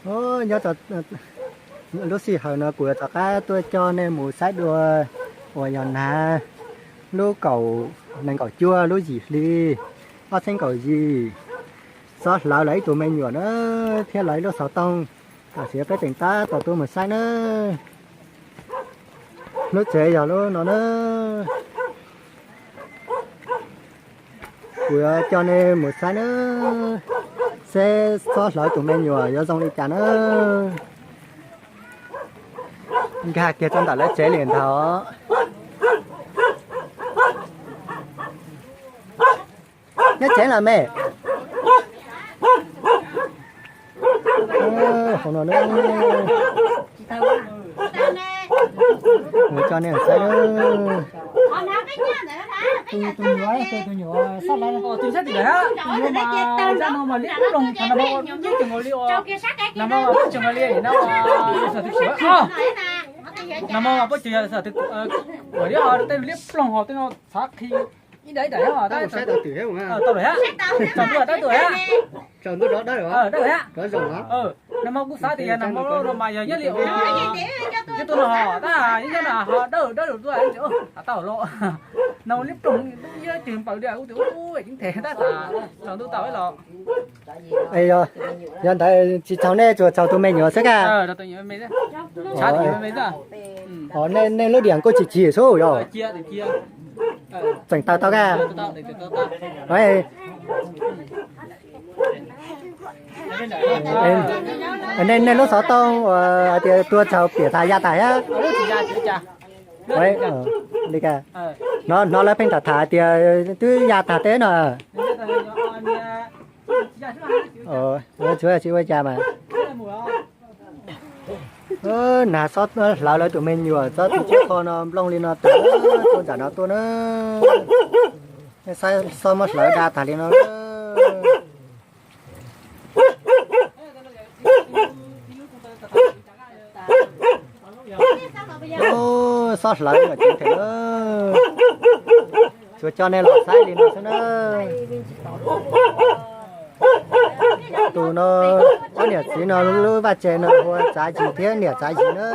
Nyob lub sij hawm no kuv yuav rov qab tuaj coj nej mus saib dua uas yog nag lub kaum, nees nkaum cuaj lub yim hli ob txhiab kaum yim, xob hlawv lawv ib tug me nyuam na thiab lawv ib lub xov tooj. Tam sim peb tseem tab tom tuaj mus saib na. Lub tsev yog lub no na. Kuv yuav coj nej mus saib na, seb xob hlawv tus me nyuam yuav zoo li cas na. Nkag kiag txog ntawm lawv tsev li ntag. Nyob tsev los me? Hauv no na. Mus coj nej saib na. Tus nyuam, tus nyuam, tus nyuam mas zaj no mas liab ploog, thaum nag hmo ua ib tseem nkaus li, nag hmo mas puab tseem nkaus li, nag hmo mas puab tseem yog xav tus, ua liab, tej liab ploog ho tej no txhav qhi ib daim ib daim. Tau lawm hab, tsaus ntuj dawb tuaj hab, dawb hab. Nag hmo kuv xav tias yog nag hmo no mas yog nyob li, nyob tuaj no ho tab, nyob no ho dawb dawb tuaj, tau los nag hmo liab ploog, ib ceg npaws li, kuv tias ub, yeej them tab tas tsaus ntuj tau los. Yog ntawd tsis txhaum, nej tsuas txhaum tus me nyuam xwb kag. Nej lub diam kuj tsis chim xwb yog? Tseem taw tau kag. Nej lub xov tooj uas hais tias tuag txhaum piam tas ya tas thiab? Li, hnov lawv pheej tham tham hais tias twb ya tag teb no. Tsis ua cas mas. Nag xob hlawv lawv tus me nyuam, txob tus tsheb qho no nplooj li no tag, tuaj nram no tuaj na. Xob muab hlawv da tag li no. Xob hlawv los ceev them. Tsuas coj nej los saib li no xwb na. Tus no, ob niam txiv no lub vaj tse no hu ua Txav Yis thiab niam Txav Yis na.